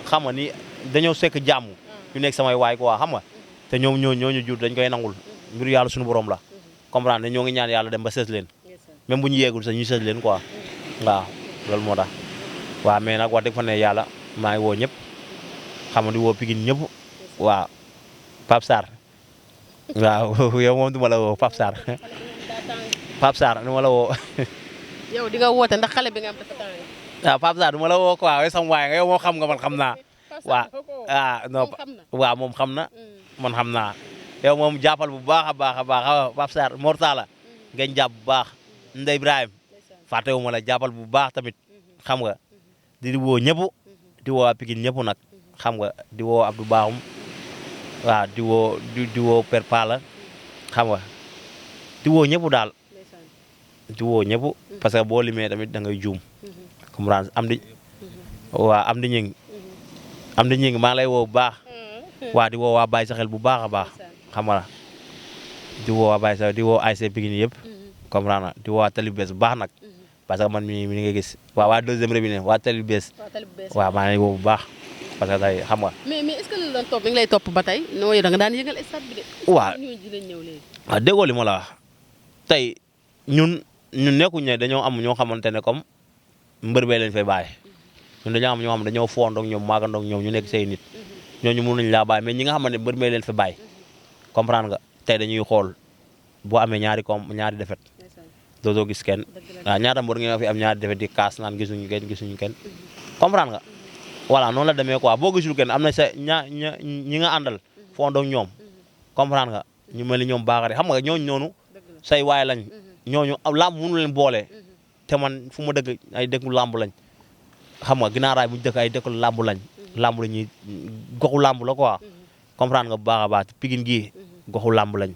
xam nga ni dañoo sekk jàmm ñu nekk samay waay quoi xam nga te ñoom ñooñu jur dañ koy nangul mbiru yàlla suñu borom la comprendre ne ñoo ngi ñaan yàlla dem ba sës leen même bu ñu yeegul sax ñu sës leen quoi waaw loolu moo tax waaw mais nag wax dëgg fa ne yàlla maa ngi woo ñëpp xam nga di woo Pikine ñëpp waaw Pape Sarr waaw yow moom du ma la woo Pape Sarr Pape Sarr du ma la woo. yow di nga woote ndax xale bi nga am dafa tàng. waaw Pape Sarr du ma la woo quoi yow sama waay nga yow moom xam nga man xam naa. waaw non waaw moom xam na man xam naa. yow moom jàppal bu baax a baax Pape Sarr Mortala ngeen jàpp bu baax Ndeye Ibrahim fàttewuma la jàppal bu baax tamit xam nga di woo ñëpp di woo waa Pikine ñëpp nag xam nga di woo Abdou Bakhoum waaw di woo Père Pala xam nga di woo ñëpp daal di woo ñëpp parce que boo limee tamit da ngay juum comprendre am di ñing maa ngi lay woo bu baax waa di woo waa Baye Saxel bu baax a baax xam nga di woo waa Baye Saxel di woo ASC Pikine yëpp comprendre di woo waa Tali Bees bu baax nag parce que man mi nga gis waa deuxième robinet waa Tali Bees waaw maa ngi lay woo bu baax parce que tey xam nga. mais est-ce que li doon topp mi ngi lay topp ba tey noo da nga daan yëngal stade bi de. waaw déggoo li ma la wax tey ñun nekkuñ ne dañoo am ñoo xamante ne comme mbër bee leen fay bàyyi ñun dañoo am ñoo xam dañoo foondoog ñoom maagandoog ñoom ñu nekk say nit ñooñu mënuñ laa bàyyi mais ñi nga xamante ne mbër bee leen fa bàyyi comprendre nga tey dañuy xool boo amee ñaari defet dootoo gis kenn waaw ñaata mbër ngeen fi am ñaari defet di kaas naan gisuñu kenn comprendre nga voilà noonu la demee quoi boo gisul kenn am na sa ñi nga àndal fondoog ñoom comprendre nga ñu mel ni ñoom baaxare xam nga ñooñu noonu say waay lañ ñooñu làmb mënu leen boole te man fu ma dëkk ay dëkku làmb lañ xam nga ginnaaraay bu ñu dëkk ay dëkku làmb lañ làmb la ñuy goxu làmb la quoi comprendre nga bu baax a baax Pikine gii goxu làmb lañ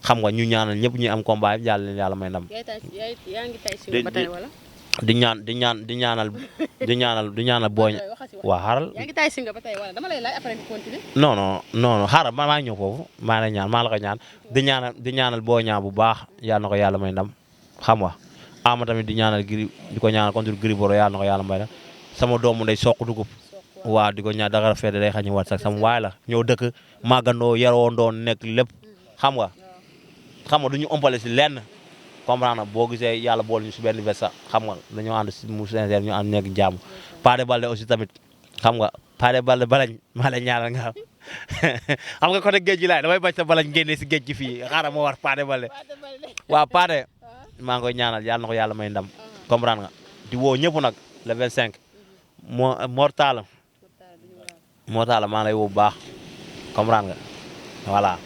xam nga ñu ñaanal ñëpp ñuy am combat yi yàlla leen yàlla may ndam. yaa ngi tay si ba tey wala. di ñaanal booy. waa xaaral. yaa ngi tay si nga ba tey wala dama lay laaj après nga continuer. non xaaral maa ngi ñëw foofu maa lay ñaan maa la ko ñaan di ñaanal booy ñaan bu baax yàlla na ko yàlla may ndam xam nga ama tamit di ñaanal Gris di ko ñaanal contre Gris Bordeaux yàlla na ko yàlla may ndam sama doomu ndey soq dugub waaw di ko ñaan dara fee day xañ wat sax sama waay la ñëw dëkk màggandoo yaroo ndoon nekk lépp xam nga du ñu ëmpale si lenn comprendre na boo gisee yàlla bool ñu si benn bés sax xam nga dañoo ànd si mu sincère ñu ànd nekk jàmm Pathé Baldé aussi tamit xam nga Pathé Baldé balañ maa la ñaanal nga xam nga côté géej gi laay damay bañ sa balañ génnee si géej gi fii xaaral moo war Pathé Baldé waaw Pathé maa ngi koy ñaanal yàlla na ko yàlla may ndam comprendre nga di woo ñëpp nag le 25 Mortala maa lay woo bu baax comprendre nga voilà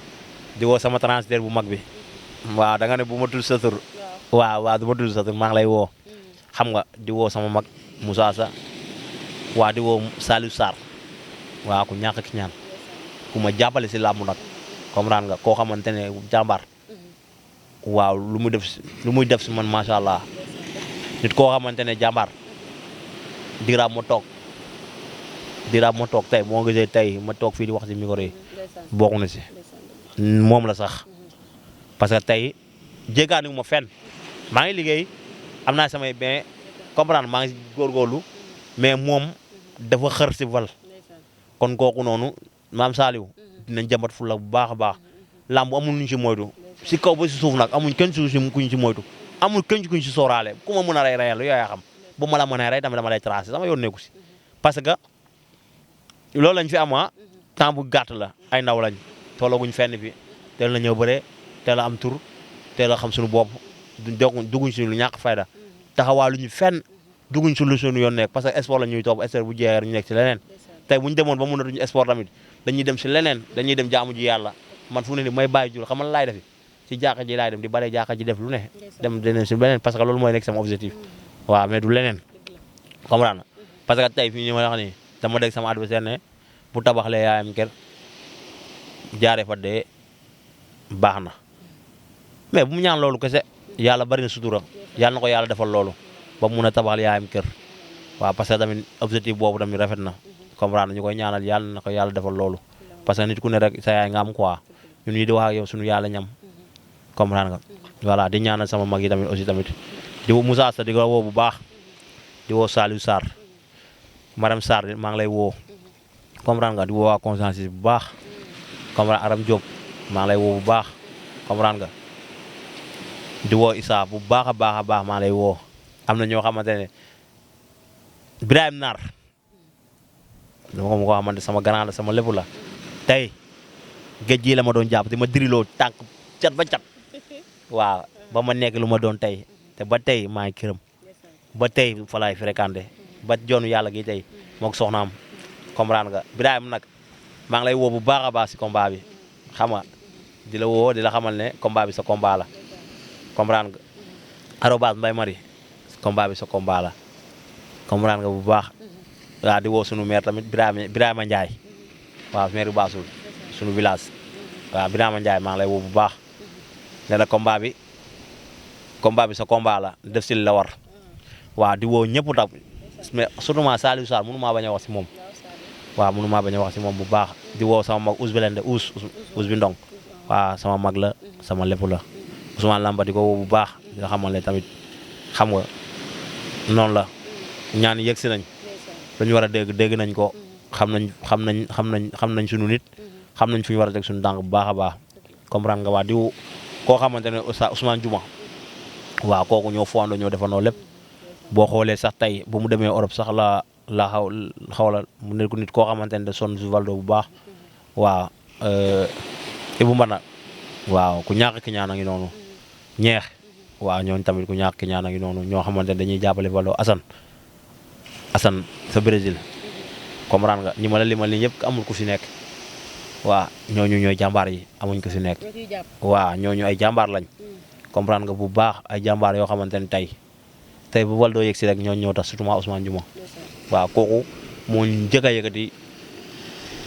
di woo sama transfert bu mag bi waaw da nga ne bu ma tudd sa tur waaw du ma tudd sa tur maa ngi lay woo xam nga di woo sama mag Moussa Sa waaw di woo Saliou Sarr waaw ku ñàkk ki ñaan ku ma jàppale si làmb nag comprendre nga koo xamante ne jàmbaar waaw lu muy def si man macha allah nit koo xamante ne jàmbaar diraab ma toog tey moo gisee tey ma toog fii di wax si micro yi bokk na si moom la sax parce que tey jéggaani ma fenn maa ngi liggéey am naa samay bien comprendre maa ngi góorgóorlu mais moom dafa xër si val kon kooku noonu maam Saliou dinañ jàmbat fu la bu baax a baax làmb amul nuñ si moytu si kaw ba si suuf nag amuñ kenn suuf si kuñ si moytu amul kenn kuñ si sóoraale ku ma mën a rey reyal yooyaa xam bu ma la mën a rey tamit dama lay tracé sama yoon nekku si parce que loolu lañ fi am temps bu gàtt la ay ndaw lañ tollaguñ fenn fi teel na ñëw bëre teel a am tur teel a xam suñu bopp dugguñ si lu ñàkk fayda taxawaaluñu fenn dugguñ si lu suñu yoon nekk parce que sport la ñuy topp sport bu jeexee ñu nekk si leneen tey bu ñu demoon ba mënatuñu sport tamit dañuy dem si leneen dañuy dem jaamu ji yàlla man fu ne ni may bàyyi jul xam nga laay defi si jàkka ji laay dem di bare jàkka ji def lu ne dem deneen si leneen parce que loolu mooy nekk sama objectif waaw mais du leneen comprendre parce que tey fii ñu ma wax nii dama dégg sama adversaire ne bu tabaxlee yaayam kër jaaree fa dee baax na mais bu mu ñaan loolu kese yàlla bari na sutura yàlla na ko yàlla defal loolu ba mun a tabaxal yaayam kër waaw parce que tamit objectif boobu tamit rafet na comprendre ñu koy ñaanal yàlla na ko yàlla defal loolu parce que nit ku ne rek sa yaay nga am quoi ñun ñi di wax ak yow suñu yàlla ñam comprendre nga voilà di ñaanal sama mag yi tamit aussi tamit di woo Moussa Sa di ko woo bu baax di woo Saliou Sarr Marème Sarr maa ngi lay woo comprendre nga di woo waa conscience bu baax comprendre Aram Diop maa ngi lay woo bu baax comprendre nga di woo Issa bu baax a baax maa lay woo am na ñoo xamante ne Birahim Nar dama ko xamante sama grand la sama lépp la tey géej gi la ma doon jàpp di ma diriloo tànk cat ba cat waaw ba ma nekk lu ma doon tey te ba tey maa ngi këram ba tey fa laay fréquenté ba joonu yàlla gi tey moog soxnaam comprendre nga Birahim nag maa ngi lay woo bu baax a baax si combat bi xam nga di la woo di la xamal ne combat bi sa combat la comprendre nga arobase Mbaye Marie combat bi sa combat la comprendre nga bu baax waaw di woo sunu maire tamit Birama Ndiaye waaw maire Bassoul sunu village waaw Birama Ndiaye maa ngi lay woo bu baax ne la combat bi sa combat la def si la war waaw di woo ñëpp nag mais surtout Saliou Sarr mënu maa bañ a wax si moom waaw mënu maa bañ a wax si moom bu baax di woo sama mag Ous Belende Ous bi Ndong waaw sama mag la sama lépp la Ousmane Lamba di ko woo bu baax di nga xamal ne tamit xam nga noonu la ñaan yegg si nañ dañu war a dégg nañ ko xam nañ suñu nit xam nañ fu ñu war a teg suñu tànk bu baax a baax comprendre nga waa di koo xamante ne Ousmane Juma waaw kooku ñoo foandoo ñoo defandoo lépp boo xoolee sax tey bu mu demee Europe sax la xaw la mu nekk nit koo xamante ne de sonn su Valdo bu baax waaw Ibou Mbana waaw ku ñàkk ki ñaan a ngi noonu ñeex waaw ñooñu tamit ku ñàkk ki ñaan a ngi noonu ñoo xamante ne dañuy jàppale Valdo Assane sa Brésil comprendre nga ñi ma la limal li ñëpp amul ku si nekk waa ñooñu ñooy jàmbaar yi amuñ ko si nekk waa ñooñu ay jàmbaar lañ comprendre nga bu baax ay jàmbaar yoo xamante ne tey bu Valdo yegg si rek ñooñu ñoo tax surtout Ousmane Juma waaw kooku moo njëkk a yëkkati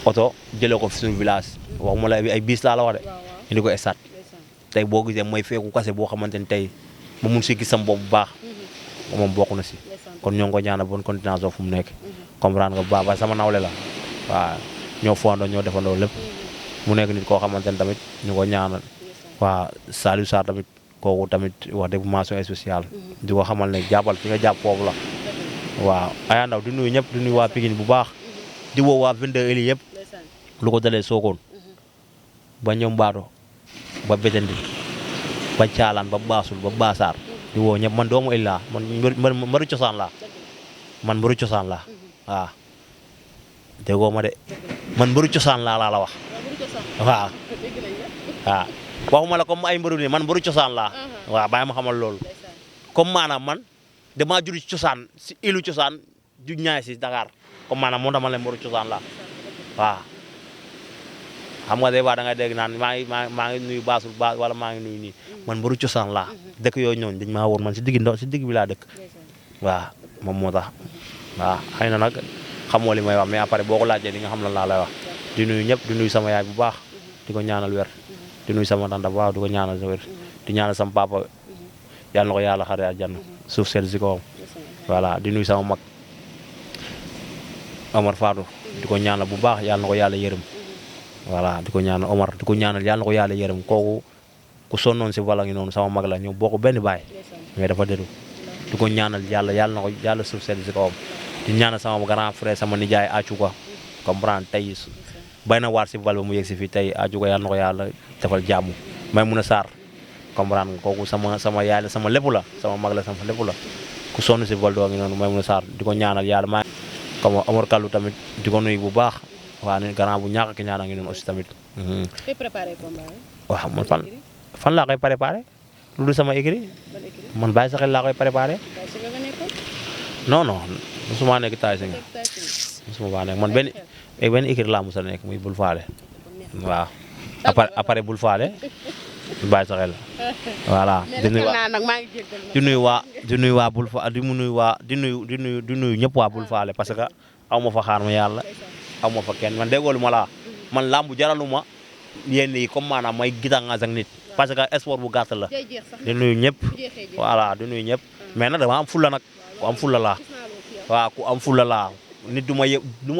oto jëlee ko fi suñu village waxuma la ay bis laa la wax de indi ko stade tey boo gisee mooy feeku kase boo xamante ne tey ba mun si gis sam bopp bu baax moom bokk na si kon ñoo ngi ko ñaanal bonne continuation fu mu nekk comprendre nga bu baax sama nawle la waaw ñoo fondoo ñoo defandoo lépp mu nekk nit koo xamante ne tamit ñu ko ñaanal waaw Saliou Sarr tamit kooku tamit wax dëgg mention spéciale di ko xamal ne jàppal fi nga jàpp foofu la waaw Aya Ndaw di nuyu ñëpp di nuyu waa Pikine bu baax di woo waa 22 Eli yëpp lu ko dalee Sokone ba ñoom Mbaato ba Betendil ba Caalaan ba Baasul ba Baasaar di woo ñëpp man doomu Eli laa man mbaru cosaan laa man mbaru cosaan laa waaw déggoo ma de man mbaru cosaan laa la wax waaw waaw waxuma la comme ay mbaru ni man mbaru cosaan laa waaw bàyyi ma xamal loolu comme maanaam man damaa jur ci cosaan si ilu cosaan ju ñaay si Dakar comme maanaam moo tax man la mbaru cosaan laa waaw xam nga des fois da ngay dégg naan maa ngi nuyu baasul baas wala maa ngi nuyu nii man mbaru cosaan laa dëkk yooyu ñooñu dañ maa woon man si digg bi laa dëkk waaw moom moo tax waaw xëy na nag xamoo li may wax mais après boo ko laajee di nga xam lan laa lay wax di nuyu ñëpp di nuyu sama yaay bu baax di ko ñaanal wér di nuyu sama tante bu baax di ko ñaanal wér di ñaanal sama papa yàlla na ko yàlla xare àjjana suuf sedd si kawam voilà di nuyu sama mag Omar Fatou di ko ñaanal bu baax yàlla na ko yàlla yërëm voilà di ko ñaanal Omar di ko ñaanal yàlla na ko yàlla yërëm kooku ku sonnoon si wala ngi noonu sama mag la ñëw boo ko benn baay mais dafa dédu di ko ñaanal yàlla na ko yàlla suuf sedd si kawam di ñaanal sama grand frère sama nijaay Acu ko comprendre tey bay na waar si val ba mu yegg si fii tey Acu ko yàlla na ko yàlla defal jàmm may mun a saar comprendre nga kooku sama yaay la sama lépp la sama mag la sama lépp la ku sonn si Valdo ngi noonu may mun a saar di ko ñaanal yàlla maa comme Amar Kallu tamit di ko nuyu bu baax waa ne grand bu ñàkk ki ñaanal ngi noonu aussi tamit waaw man fan laa koy préparé lu dul sama écrit man bàyyi sa xel laa koy préparé non musuma nekk taay si nga musuma baa nekk man benn écrit laa musa nekk muy bul faale waaw après bul faale bàyyi sa xel voilà di nuyu waa bul fa di nuyu ñëpp waa bul faale parce que aw ma fa xaar ma yàlla aw ma fa kenn man déggoolu ma laa man lambu jaraluma yenn yi comme maanaam may gitangaas ak nit parce que sport bu gàtt la di nuyu ñëpp voilà di nuyu ñëpp mais nag dama am fulla nag ku am fulla laa waaw ku am fulla laa nit du ma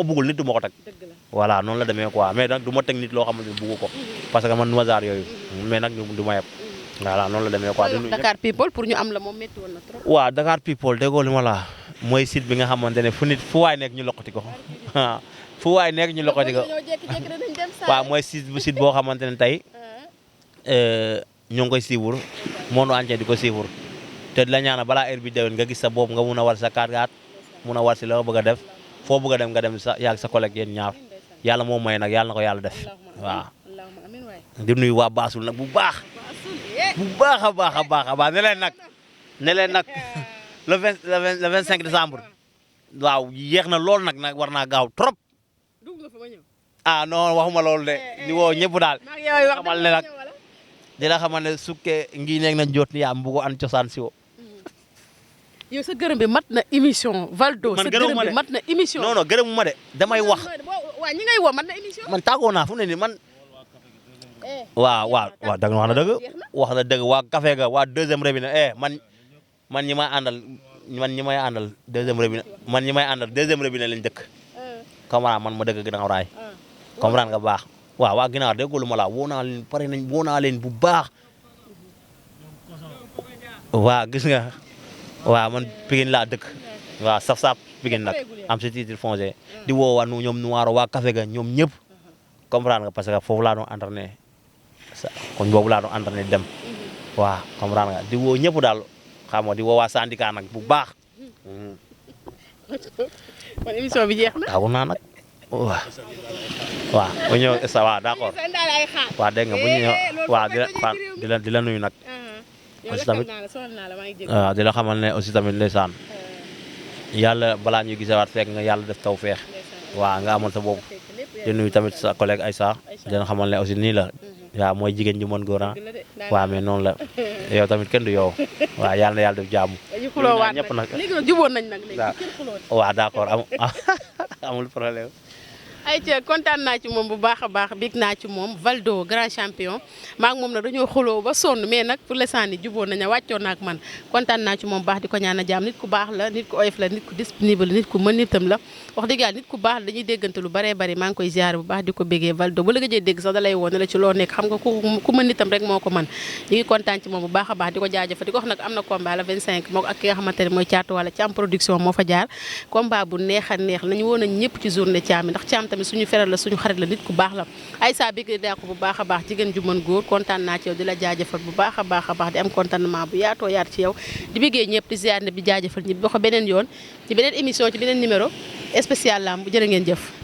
bëggul nit du ma ko teg voilà noonu la demee quoi mais nag du ma teg nit loo xamante ni bëggu ko parce que man du ma jaar yooyu mais nag du ma yeb voilà noonu la demee quoi. Dakar People pour ñu am la moom métti woon na trop. waaw Dakar People déggoo li ma la mooy site bi nga xamante ne fu waay nekk ñu loqati ko fu waay nekk ñu loqati ko waaw mooy site boo xamante ne tey ñoo ngi koy suivre monde entier di ko suivre te di la ñaanal balaa heure bi déwén nga gis sa bopp nga mun a war sa 4x4 mun a war si la bëgg a def foo bëgg a dem nga dem sa yaag sa collègue yéen ñaar yàlla moo may nag yàlla na ko yàlla def waaw. di nuyu waa Baasul nag bu baax a baax ne leen nag le 25 décembre waaw yéex na lool nag war naa gaaw trop ah non waxuma loolu de di woo ñëpp daal xamal ne nag di la xamal ne sukke ngi nekk nañ jot ni yaa mbugo an cosaan si wo yow sa gërëm bi mat na émission Valdo sa gërëm bi mat na émission non gërëmu ma de damay wax waaw ñi ngay woo mat na émission man tàggoo naa fu ne ni man waaw dëgg wax na dëgg waa café ga waa deuxième robinet man ñi may àndal deuxième robinet lañ dëkk comprendre man ma dëgg ginnaaw raay comprendre nga baax waaw waa ginnaaw dégg lu ma la woo naa leen bu baax waaw gis nga waaw man Pikine laa dëkk waaw saf Pikine nag am si titre foncier di woo waa ñoom Noiro waa café ga ñoom ñëpp comprendre nga parce que foofu laa doon entraîné kon boobu laa doon entraîné dem waaw comprendre nga di woo ñëpp daal xam nga di woo waa syndicat nag bu baax. kon émission bi jeex na. taawu naa nag waaw. waaw bu ñëw ça va d'accord waaw dégg nga bu ñu ñëw waaw di la nuyu nag. aussi tamit waaw di la xamal ne aussi tamit ndeysaan yàlla balaa ñuy gisewaat fekk nga yàlla def taw feex waaw nga amal sa bopp di nuyu tamit sa collègue Aïssa di leen xamal ne aussi nii la waaw mooy jigéen ji mën góor waaw mais noonu la yow tamit kenn du yow waaw yàlla na yàlla def jàmm ñëpp nag léegi nag juboon nañ nag léegi waaw d'accord amul problème ayca kontaan naa ci moom bu baax a baax bég naa ci moom Valdo grand champion maa ngi moom nag dañoo xuloo ba sonn mais nag pour l'instant ni jubóo nañu wàccoon na ak man kontaan naa ci moom baax di ko ñaan a jàmm nit ku baax la nit ku oyof la nit ku disponible la nit ku mën nitam la wax dëgg yàlla nit ku baax la dañuy déggante lu baree bari maa ngi koy ziar bu baax di ko bégee Valdo bu la gëjee dégg sax da lay woon ne la ci loo nekk xam nga ku mën nitam rek moo ko mën ñu ngi kontaan ci moom bu baax a baax di ko jaajëfal di ko wax nag am na combat la 25 moo ak ki nga xamante ne mooy caatu wala Thiam production moo fa jaar combat bu neex a neex nañu woon nañ ñëpp ci journée Thiam yi ndax Thiam tamit suñu feral la suñu xarit la nit ku baax la Aïssa bi daa ko bu baax a baax jigéen ju mën góor kontaan naa ci yow di la jaajëfal bu baax a baax di am contentement bu yaatoo yaat ci yow di bëggee ñëpp di ziar ne bi jaajëfal ñëpp boo ko beneen yoon ci beneen émission ci beneen numéro spécial lamb bu jërë ngeen jëf